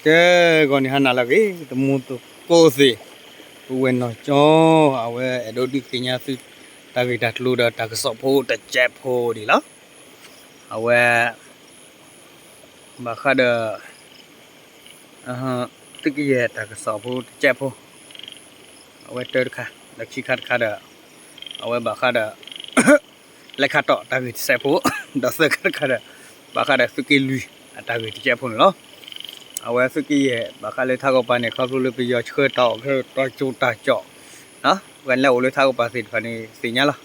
ကဲ ဂီၤန့ၣ်ဟါနၤလၢအဂ့ၤ တံၤသကိးသ့ၣ်, ပုၢ်ဝဲၢ်နီၢ်ကၠီ, အဝဲအဲၣ်ဒိးဒုးသ့ၣ်ညါသု တၢ်ဂ့ၢ်တၢ်ကျိၤဒီးတၢ်ကစီၣ်ဖိတစဲးဖိဒံးလီၤ. အဝဲ ဘၣ်ဃးဒီး သုးကယဲၢ်တၢ်ကစီၣ်ဖိတစဲးဖိ, အဝဲတၢတခါ ဒီးခံခါတခါဒီး အဝဲဘၣ်ဃးဒီး လဲၤခးတီၢ်တၢ်ဂ့ၢ်တစဲးဖိ, ဒီးသၢခါတခါဒီး ဘၣ်ဃးဒီးသုးက့လွံၢ်အတၢ်ဂ့ၢ်တစဲးဖိန့ၣ်လီၤ. အဝဲသုးက့ယဲၢ်ဘၣ်ဃးလၢထးကီၢ်ပၤန့ၣ် ခီဖျိလၢပယီၤဆှၢတၢ်အီၣ်ခဲတၢ်ကၠိတၢ်ကၠီၣ်, ပှၤလၢအိၣ်လၢထးကီၢ်ပၤသ့ၣ်တဖၣ်န့ၣ်သ့ၣ်ညါလီၤ.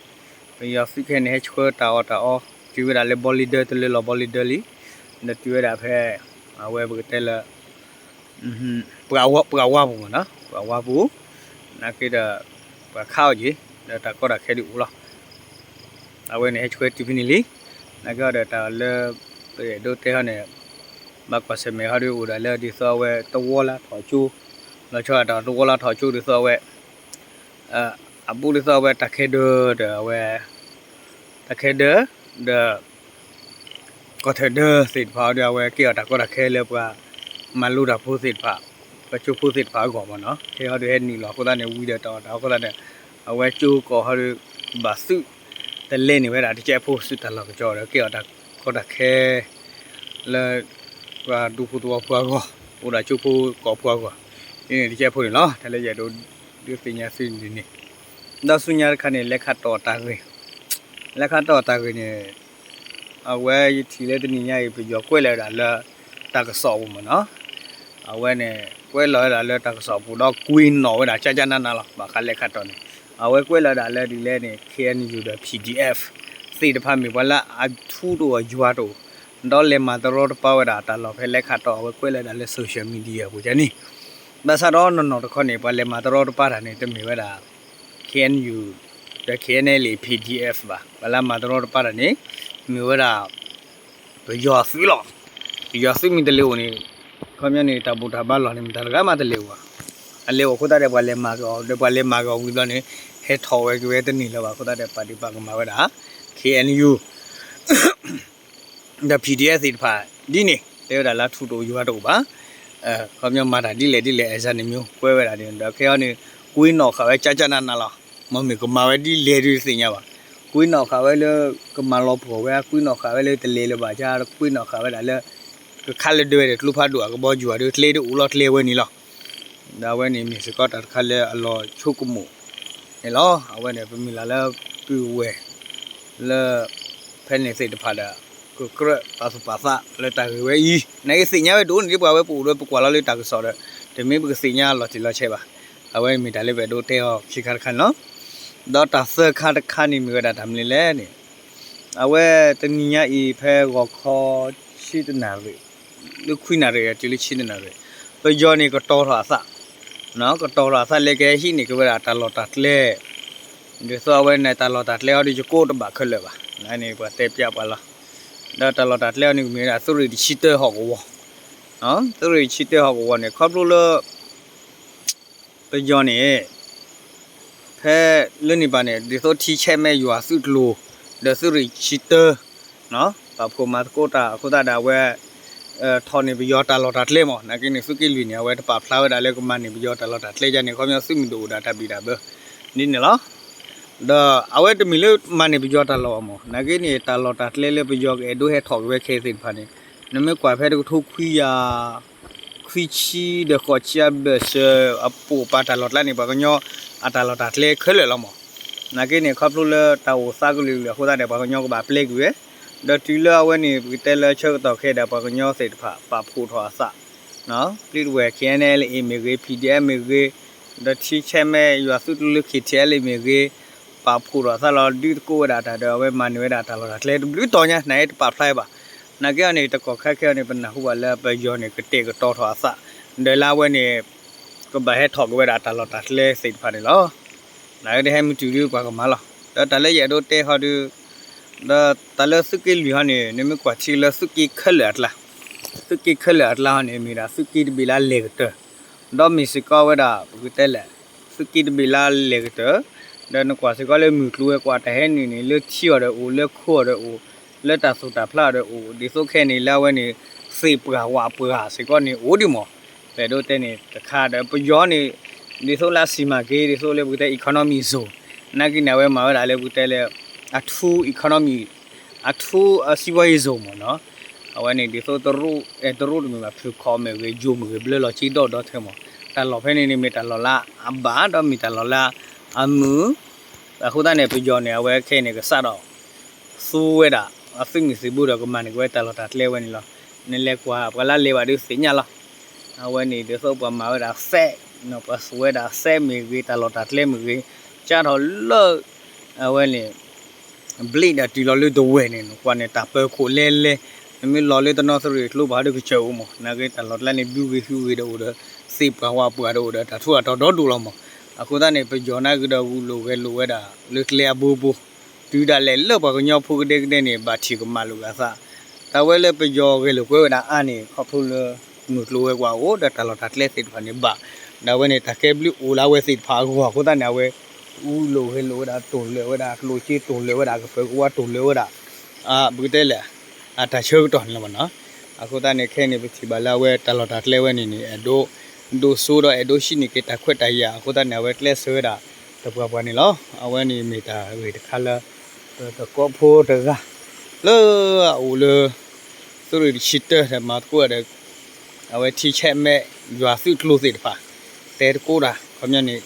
ပယီၤသုးခဲန့ၣ် ဟဲဆှၢတၢ်အီၣ်တၢ်အီ တုၤဝဲဒၣ်လၢဘီလံဒၢ တလၢလီၤဘီလံဒၢလံ, ဒီးတုၤဝဲဒၣ်ဖဲ အဝဲပကတဲလၢ ပှၤဝါပူၤမ့ၢ်နီၤ, ပှၤဝါပူၤ, နာ်က့ဒီး ပှၤခးအီၣ်က့ၤ ဒီးတၢ်ကီတၢ်ခဲဒုးအိၣ်လီၤ. အဝဲန့ၣ်ဟဲဆှၢတုၤဖဲန့ၣ်လံ. နာ်က့ဒီးတၢ်လၢ ပအဲၣ်ဒိးတဲဟီန့ၣ် ဘၣ်ကွၢ်ဆၢၣ်မဲာ်ဟီဒုးအိၣ်ဒၣ်လၢဒ်သိးအဝဲတဝီလၢထီၣ်ကၠိ, လီၤဆီဒၣ်တၢ်တဝီလၢထီၣ်ကၠိဒ်သိးအဝဲ အဘူးဒ်သိးအဝဲတၢ်ခဲဒၢဒီးအဝဲ တၢ်ခဲဒၢ ဒီး ကီၢ်ထၢၣ်ဒၢသ့ၣ်တဖၣ်အီၤဒီး အဝဲကဲအီၣ်တၢ်ကီတၢ်ခဲလၢပှၤမၤလိတၢ်ဖိသ့ၣ်တဖၣ်, ပှၤကၠိဖိသ့ၣ်တဖၣ်အဂီၢ်မ့ၢ်နီၤ. ခဲအံၤဟီဒုးဟဲနုာ်လီၤအဃိသတးန့ၣ် ဝံၤဒီးတၢ်အီၣ်တၢ်အီအဃိသတးန့ၣ် အဝဲကၠိကီၢ်ဟီဒုး ဘၣ်သုးတလဲန့ၢ်ဝဲဒၣ်တစဲးဖိဆူတၢ်လီၢ်ကစီၣ်ဒီး ကဲအီၣ်တၢ်ကီတၢ်ခဲ လၢ ပှၤဒူဖိသဝီဖိအဂီၢ်, အိၣ်ဒီးကၠိဖိကီၢ်ဖိအဂီၢ်, ဒ်န့ၣ်တစဲးဖိန့ၣ်လီၤ. တၢ်လၢယအဲၣ်ဒိးဒုးသ့ၣ်ညါသုဒ်န့ၣ်, ဒီးဆူညါတခါန့ၣ် လဲၤခးတီၢ်တၢ်ဂ့ၢ်, လဲၤခးတီၢ်တၢ်ဂ့ၢ်န့ၣ် အဝဲယထံၣ်လၢတနံၤညါအံၤ ပယီၤကွဲးလီၤဝဲဒၣ်လၢ တၢ်ကစီၣ်အပူၤမ့ၢ်နီၤ. အဝဲန့ၣ် ကွဲးလီၤဝဲဒၣ်လၢတၢ်ကစီၣ်အပူၤဒီးကွံာ်နီၣ်ဝဲဒၣ်ကၠၢ်ကၠၢ်နးနးလီၤ. ဘၣ်ဃးလဲၤခးတီၢ်န့ၣ် အဝဲကွဲးလီၤဝဲဒၣ်လၢဒ်လဲၣ်န့ၣ် ခ့ၣ်အဲၣ်ယူၣ် ဒီး ပီၣ်ဒီၣ်အ့ၣ် သ့ၣ်တဖၣ်မ့ၢ်ပှၤလၢအထူတအိၣ်ယွၤတအိၣ် ဒီးလဲၤမၤတရီတပါဝဲဒၣ်တၢ်လီၢ်ဖဲလဲၤခးတီၢ် အဝဲကွဲးလီၤဝဲဒၣ်လၢ social media အပူၤန့ၣ်, ဘၣ်ဆၣ်ဒီးနီၢ်နီၢ်တခီန့ၣ် ပှၤလဲၤမၤတရီတပါတၢ်န့ၣ် တမ့ၢ်ဝဲဒၣ် ခ့ၣ်အဲၣ်ယူၣ် ဒီး ခ့ၣ်အဲၣ်ယူၣ် ပီၣ်ဒီၣ်အ့ၣ် ဘၣ်. ပှၤလၢမၤတရီတပါတၢ်န့ၣ် မ့ၢ်ဝဲဒၣ် ပယီၤသုးလီၤ. ပယီၤသုးမ့ၢ်တလဲၤအိၣ်န့ၣ် ခီပညီန့ၣ် တၢ်ဘူၣ်တၢ်ဘါလီၢ်န့ၣ် မတၤတဂၤမးတလဲၤအိၣ်ဘၣ်. အလဲၤအိၣ်အဃိသတးဒီး ပှၤလဲၤမၤက့ၤအီၤ ဒီးပှၤလဲၤမၤက့ၤအီၤဝံၤဘျီန့ၣ် ဟဲထီၣ်ဝဲက့ၤဝဲတန့ၢ်လၢၤဘၣ်အဃိသတးဒီး ပာ်ဒံးပာ်ကမၣ်ဝဲဒၣ် ခ့ၣ်အဲၣ်ယူၣ် ဒီး ပီၣ်ဒီၣ်အ့ၣ် သ့ၣ်တဖၣ် ဒ်န့ၣ် တဲဝဲဒၣ်လၢထူတအိၣ်ယွၤတအိၣ်ဘၣ်. ခီပညီမၤတၢ်ဒ်လဲၣ်ဒ်လဲၣ် အဲၣ်စၢ်န့ၣ်မ့ၢ် ကွဲးဝဲဒၣ်န့ၣ် ဒီးခဲအံၤန့ၣ် ကွံာ်နီၣ်ဃာ်ဝဲကၠၢ်ကၠၢ်နးနးလီၤ. မ့မ့ၢ်ကမၤဝဲဒ်လဲၣ်ဒုးတသ့ၣ်ညါဘၣ်. ကွံာ်နီၣ်ဃာ်ဝဲလၢ ကမၤလီၤပှီၢ်ဝဲ, ကွံာ်နီၣ်ဃာ်ဝဲလၢတလဲၤလၢၤဘၣ်, ကွံာ်နီၣ်ဃာ်ဝဲဒၣ်လၢ ကခးလၢဒၢဝဲဒီးကျိဖးဒိၣ်အကဘီယူၤဒီး ကျဲတအိၣ်လီၤကျဲဝဲန့ၣ်လီၤ. ဒီးအဝဲန့ၣ်မ့ၢ်စ့ၢ်ကီးတၢ်တခါလၢအလီၤဆိကမိၣ် န့ၣ်လီၤ. အဝဲန့ၣ် ပမုၢ်လၢ်လၢ ပုၢ်ဝဲၢ် လၢ ဖဲန့ၣ်သ့ၣ်တဖၣ်ဒီး ကကြၢးပာ်သူၣ်ပာ်သးလၢတၢ်ဂ့ၢ်ဝဲအံၤ နာ်က့သ့ၣ်ညါဝဲဒိၣ်န့ၣ် ဒ်ပှၤဝဲပအိၣ်ဒီးပကွၢ်လီၤလၢတၢ်ကစီၣ်ဒီး တမ့ၢ်ပကသ့ၣ်ညါလီၤတံၢ်လီၤဆဲးဘၣ်. အဝဲမ့ၢ်တၢ်လၢပအဲၣ်ဒိးတဲအီၤခံခါတခါန့ၣ်လီၤ. ဒီးတၢ်သၢခါတခါန့ၣ်မ့ၢ်ဝဲဒၣ်တၢ်မနုၤလဲၣ်န့ၣ် အဝဲတနံၤညါအံၤဖဲဂီၤခီ ဆံတနၣ်ရံၣ် လၢခွံနၣ်ရံၣ်တုၤလၢဆံတနၣ်ရံၣ် ပယီၤန့ၣ်ကတီၤထီၣ်အသး ကတီၤထီၣ်အသးလၢကဟဲဟံးန့ၢ်က့ၤဝဲဒၣ်တၢ်လီၢ်တၢ်ကျဲ, ဒ်သိးအဝဲန့ၣ် တၢ်လီၢ်တၢ်ကျဲအီၤဒီး ယကိးတဘၣ်ခဲလၢာ်ဘၣ်န့ၣ် ပှၤတဲပျးပှၤလီၤ. ဒီးတၢ်လီၢ်တၢ်ကျဲအီၤန့ၣ် ကမ့ၢ်ဝဲဒၣ်သုးရ့ၣ်တဆံတၢဟီၣ်ကဝီၤ, သုးရ့ၣ်တဆံတၢဟီၣ်ကဝီၤန့ၣ် ခီဖျိလၢ ပယီၤန့ၣ် ဖဲလၢန့ၣ်ဘၣ်န့ၣ် ဒ်သိးထံဆဲးမဲးယွၤသုးကျိၤ ဒီးသုးရ့ၣ်တဆံတၢ ပာ်ဖှိၣ်မၤသကိးတၢ်အဃိသတးဒီး အဝဲ ထီၣ်န့ၢ်ပယီၤတၢ်လီၢ်တၢ်ကျဲမး, နာ်က့န့ၣ် သုးက့လွံၢ်န့ၣ် အဝဲတပာ်ဖျါဝဲဒၣ်လၢကမၤန့ၢ်ပယီၤတၢ်လီၢ်တၢ်ကျဲဒ်န့ၣ် ခီပညီသုးမုၢ်ဒိၣ်အိၣ်ဒီးတၢ်ဘံၣ်တၢ်ဘၢ ဒ်န့ၣ်လီၤ. ဒီးအဝဲတမ့ၢ်လၢမၤန့ၢ်ပယီၤတၢ်လီၢ်ဘၣ်မး, နာ်က့န့ၣ် တၢ်လီၢ်တၢ်ကျဲလၢပယီၤကအဲၣ်ဒိးဟဲထီၣ်က့ၤဝဲခဲအံၤသ့ၣ်တဖၣ်န့ၣ် နမ့ၢ်ကွၢ်ဖဲတကထိခွံကယၤ ခွံဆံဒီးဃိးဆံအဘၢၣ်စၢၤအပိာ်ပာ်တၢ်လီၢ်တကျဲန့ၣ် ပှၤကညီအတၢ်လီၢ်တၢ်ကျဲခဲလၢာ်လီၤမး. နာ်က့န့ၣ် ခီဖျိလၢတၢ်အိၣ်သးကလုာ်ကလုာ်အဃိသတးဒီး ပှၤကညီကဘၣ်ပျဲကွံာ်ဝဲ, ဒီးတုၤလၢအဝဲန့ၣ် ပကတဲလၢဆၢကတီၢ်ခဲအံၤဒီး ပှၤကညီသ့ၣ်တဖၣ်ပာ်ဖှိၣ်ထီၣ်အသး ပျံၤတဝဲၢ် ခ့ၣ်အဲၣ်ယူၣ် မ့ၢ်ဂ့ၤ, ပီၣ်ဒီၣ်အ့ၣ် မ့ၢ်ဂ့ၤ, ဒီးထံဆဲးမဲးယွၤသုးကျိၤလၢ ခ့ၣ်ထံအ့ၣ်ယူၣ် မ့ၢ်ဂ့ၤ, ပာ်ဖှိၣ်ထီၣ်အသးလီၤ ဒုးသကိးဝဲဒၣ်တၢ်ဒီး အဝဲမၤန့ၢ်ဝဲဒၣ်တၢ်လီၢ်တၢ်ကျဲတဘျုးတီၤညါ နာ်က့တပာ်ဖျါဘၣ်. နာ်က့အီၤန့ၣ် တကီၢ်ခါခဲအံၤန့ၣ် ပနၢ်ဟူဘၣ်လၢပယီၤန့ၣ် ကတဲာ်ကတီၤထီၣ်အသး ဒီးလၢအဝဲန့ၣ် ကဘၣ်ဟဲထီၣ်က့ၤဝဲဒၣ်တၢ်လီၢ်တၢ်ကျဲသ့ၣ်တဖၣ်န့ၣ်လီၤ. နာ်က့တဟဲမုၢ်တုၤဒုးပှၤကမၤလီၤ. ဒီးတၢ်လၢယအဲၣ်ဒိးတဲဟီဒုး ဒီးတၢ်လၢသုးက့လွံၢ်ဟီန့ၣ် နမ့ၢ်ကွၢ်ထံလၢသုးက့ခဲလၢာ်အကျါ, သုးက့ခဲလၢာ်အကျါဟီန့ၣ် မ့ၢ်ဒၣ်သုးက့တဘ့ၣ်လၢအလဲၢ်ကတၢၢ်, ဒီးမ့ၢ်စ့ၢ်ကီးဝဲဒၣ် ပကတဲလဲၣ် သုးက့တဘ့ၣ်လၢအလဲၢ်ကတၢၢ်, ဒီးနကွၢ်စ့ၢ်ကီးလၢမုၢ်ကျိၤဝဲၤကွာ်တၢ်ဟဲနုာ်န့ၣ် လၢထံအီၤဒီးအိၣ်, လၢခိအီၤဒီးအိၣ်, လၢတၢ်သူၣ်တၢ်ဖျးအီၤဒီးအိၣ်, ဒ်သိးခဲအံၤန့ၣ် လၢအဝဲန့ၣ် သ့ၣ်ပှၢ်ဝၣ်ပှၢ်စ့ၢ်ကီးန့ၣ် အိၣ်ဒံးမး အဲၣ်ဒိးတဲန့ၣ်တခါဒီး ပယီၤန့ၣ် ဒ်သိးလၢအစံးမၤက့ၤ ဒ်သိးလၢပကတဲ economy zone နာ်က့န့ၣ် အဝဲမၤဝဲဒၣ်လၢပကတဲလၢ အထူ economy အထူ စီးပွားရေးဇုန်မ့ၢ်နီၤ. အဝဲန့ၣ်ဒ်သိးတရူး အဲ တရူးတမ့ၢ်ဘၣ် ဖုခီမ့ၢ်ဂ့ၤ ယိၤမ့ၢ်ဂ့ၤ ဘျၢလီၤစ့ဒီၣ်ဒီထၢမ့ၢ် တၢ်လီၢ်ဖဲန့ၣ်န့ၣ် မ့ၢ်တၢ်လီၢ်လၢအဘၣ် ဒီးမ့ၢ်တၢ်လီၢ်လၢအမုာ် အဃိသတးန့ၣ် ပယီၤန့ၣ် အဝဲခဲအံၤန့ၣ် ကစးဒီး သူဝဲဒၣ် အသုးမုၢ်သံၣ်ဘိဒီးကမၤန့ၢ်က့ၤဝဲတၢ်လီၢ်တၢ်ကျဲဝဲန့ၣ်လီၤ. နလဲၤကွၢ် ပှၤလၢလဲၤဘၣ်ဒုးသ့ၣ်ညါလီၤ. အဝဲန့ၣ်ဒ်သိးပှၤမၤဝဲဒၣ်သဲး ပှၤသူဝဲဒၣ်သဲးမ့ၢ်ဂ့ၤ တၢ်လီၢ်တၢ်ကျဲမ့ၢ်ဂ့ၤ ကၢထီၣ်လၢ အဝဲန့ၣ် ဘျ့ၣ်ဒီးတုၤလီၤလၢတဝဲၢ်န့ၣ် နကွၢ်န့ၣ် တၢ်ပၢၤခိၣ်လဲလဲ နမ့ၢ်လီၤလၢတနီသရံၣ်ကျိ ပှၤဟးဒုးကစၢၢ်အိၣ်မး နာ်က့တၢ်လီၢ်တကျဲန့ၣ် ဘုဂ့ၤဟုဂ့ၤဒီးအိၣ်ဒီး သ့ၣ်ပှၢ်ဝၣ်ပှၢ်ဒီးအိၣ်ဒီး တၢ်ထူးတၢ်တီၤဒီဒိၣ်လီၤမး. အဃိသတးန့ၣ် ပယီၤနာ်က့ဒီးဂုာ်လိာ်ဂဲၤလိာ်ဝဲဒၣ် လၢကျဲအဘိဘိ တုၤဒၣ်လဲာ်လၢပှၤကညီဖိကဒဲကဒဲန့ၣ် ဘၣ်ထံၣ်ကမၣ်လိာ်ဂၤသး တၢ်ဝဲလၢပယီၤဂဲၤလိာ်ကွဲဝဲဒၣ်အါန့ၣ် ခီဖျိလၢ မုၢ်ကျိၤဝဲၤကွာ်အိၣ်ဒီးတၢ်လီၢ်တၢ်ကျဲသ့ၣ်တဖၣ်န့ၣ်ဘၣ်, ဒီးအဝဲန့ၣ် တၢ်ကဲဘျုးအိၣ်လၢအဝဲသ့ၣ်တဖၣ်အဂီၢ်အဃိသတးန့ၣ် အဝဲ ဂုာ်လိာ်ဂဲၤလိာ်ဝဲဒၣ် တိၢ်လၢာ်ဝဲဒၣ် ကျိၣ်စ့ တိၢ်လၢာ်ဝဲဒၣ် ကပၢၤကဝါ တိၢ်လၢာ်ဝဲဒၣ် ပကတဲလဲၣ် အတၢ်ဆၢကတီၢ်န့ၣ်လီၤမးနီၤ. အဃိသတးန့ၣ် ခဲအံၤန့ၣ် ပထံၣ်ဘၣ်လၢအဝဲတၢ်လီၢ်တၢ်ကျဲဝဲန့ၣ်န့ၣ် အဲၣ်ဒိး ဒိၣ်စိဒီးအဲၣ်ဒိးဟံးန့ၢ်က့ၤတၢ်ခွဲးတၢ်ယာ်အဃိသတးန့ၣ် အဝဲကျဲးစၢးဝဲဒၣ် တပှၤပှၤန့ၣ်လီၤ. အဝဲန့ၣ်မ့ၢ်တၢ်ဂ့ၢ်တခါလၢ ပသကိးဖိတဂၤ လၢအအိၣ်လၢ သုးရ့ၣ်တဆံတၢ မၤသကိးဒီး အဝဲထံဆဲးမဲာ် ယွၤသုးကျိၤသ့ၣ်တဖၣ် တဲသကိးတၢ် ခီပညီန့ၣ်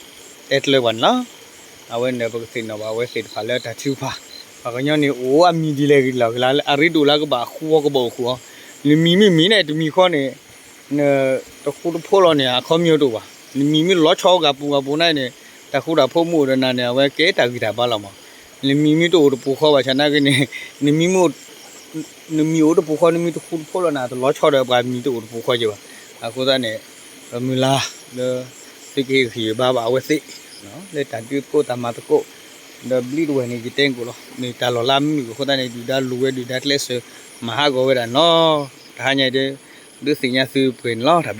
တဲတြီပှၤန့ၣ်လီၤ. အဝဲန့ၣ်ပကသ့ၣ်နီၣ်ဘၣ်အဝဲသ့ၣ်တဖၣ်လၢတၢ်ထုကဖၣ် ပှၤကညီန့ၣ် အိၣ်အမံၤဒ်လဲၣ်ဂ့ၤလီၤ ကလၢအရ့ဒိၣ်လၢကဘၣ်ဃူအီၤကဘၣ်အိၣ်ဃူအီၤ, နမံၤမ့ၢ်မံၤန့ၣ် တမံၤဃီန့ၣ် နတဃူတဖိးလီၤန့ၣ် အခီပညီတအိၣ်ဘၣ်. နမံၤမ့ၢ်လီၤဆီဂၤပူၤဂၤပူၤန့ၣ်န့ၣ် တၢ်ဃူတၢ်ဖိးမ့ၢ်အိၣ်ဒီးနၤန့ၣ် အဝဲကဲတၢ်ဂံၢ်တၢ်ဘါလီၤမး. နမံၤမ့ၢ်တအိၣ်တပူၤဃီဘၣ်ဆၣ်နာ်က့န့ၣ် နမံၤမ့ၢ် နမံၤအိၣ်တပူၤဃီ နမံၤတဃူတဖိးလီၤနၤ တလီၤဆီဒီးပှၤမံၤတအိၣ်တပူၤဃီက့ၤဘၣ်. အဃိသတးန့ၣ် ပမုၢ်လၢ်လၢ သုကဟ့ၣ်ဂံၢ်ဘါဘၣ်အဝဲသ့ၣ် လၢတၢ်ဒုးသကိးတၢ်မၤသကိး ဒီးဘျ့တဝဲၢ်န့ၣ် ယတဲကိးလီၤ မ့ၢ်တၢ်လီၢ်လၢအမုာ်အဃိသတးန့ၣ် ဒုၣ်ဒါလိၣ်ဝဲ ဒုၣ်ဒါကျဲးစၢး မၤဟးဂီၤဝဲဒၣ်နီၤ. တဟါညါအံၤဒီး ဒုးသ့ၣ်ညါသုပှဲၤန့ၣ်လီၤ တၢ်ဘျုး